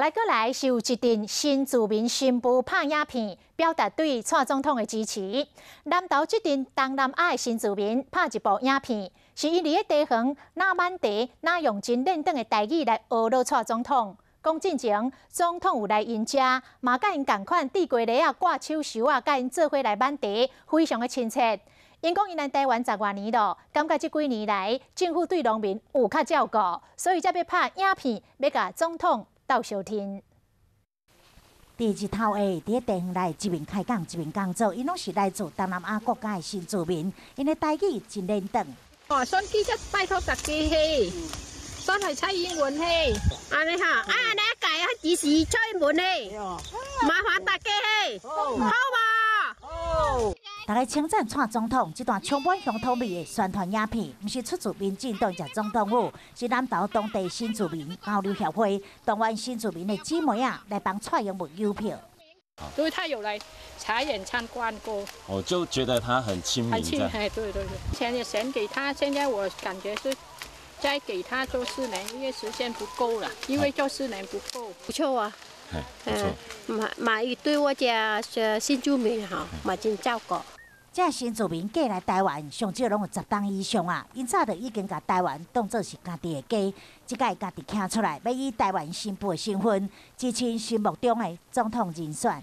來閣來是有一陣新住民新婦拍影片，表達對蔡總統的支持。南投這陣東南亞的新住民拍一部影片，是𪜶佇咧茶園拿挽茶、拿用真練轉的台語來呵咾蔡總統。講進前總統有來𪜶遮，嘛佮𪜶仝款戴雞螺仔、掛手袖仔，佮𪜶做伙來挽茶，非常的親切。𪜶講𪜶來台灣十外年囉，感覺這幾年來政府對農民有較照顧，所以才欲拍影片，欲共總統鬥相聽。佇日頭下，佇咧茶園內一面開講一面工作，𪜶攏是來自東南亞國家的新住民，𪜶的台語真輪轉。哦，選舉才拜託大家嘿，選予蔡英文嘿，按呢哈，啊按呢改啊支持蔡英文嘿，麻煩大家嘿，好無？好。大家稱讚蔡總統這段充滿鄉土味的宣傳影片，毋是出自民進黨食總統府，是南投當地新住民交流協會動員新住民的姊妹仔來幫蔡英文誘票。對，他有來茶園參觀過，我就覺得他很親民。很親，哎，對對對，以前也選給他，現在我感覺是再給他做4年，因為時間不夠了，因為做四年不夠。不錯啊，嗯，嘛嘛伊對我這新住民吼，嘛真照顧。這新住民過來台灣，上少攏有10冬以上啊！𪜶早就已經共台灣當做是家己的家，這擺家己站出來，欲以台灣新婦的身份支持心目中的總統人選。